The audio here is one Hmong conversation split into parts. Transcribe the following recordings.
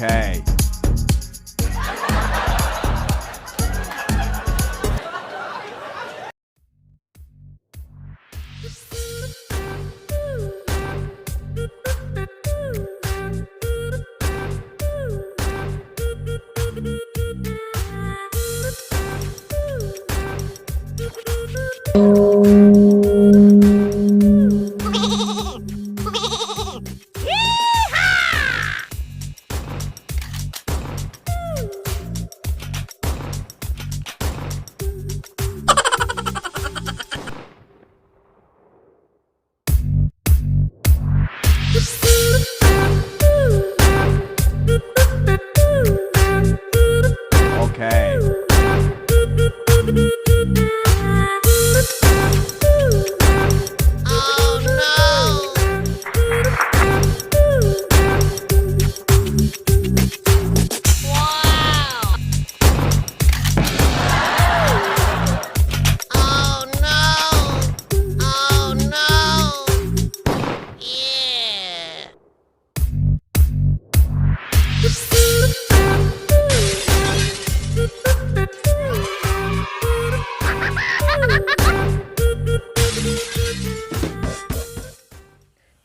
Okay. Okay.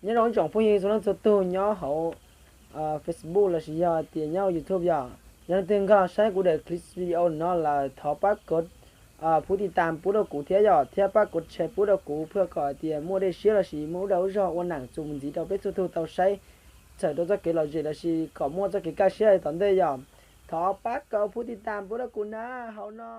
Nyob zoo ib tsoom phooj ywg txhua leej txhua tug nyob hauv Facebook lossis yog tias nyob YouTube yog. Yog leej twg nkag saib kuv daim clip video no lawm thov pab kov phub tiv tam pub rau kuv thiab yom, thiab pab kov share pub rau kuv pliag kom hais tias muaj dej siab lossis muaj lub dag lub zog ua neem txuas mus ntxiv rau peb txhua tug tau saib, txhawm rau txoj kev lom zem lossis kom muaj txoj kev kaj siab tom ntej yom. Thov pab kov phub tiv tam pub rau kuv na, hauv no.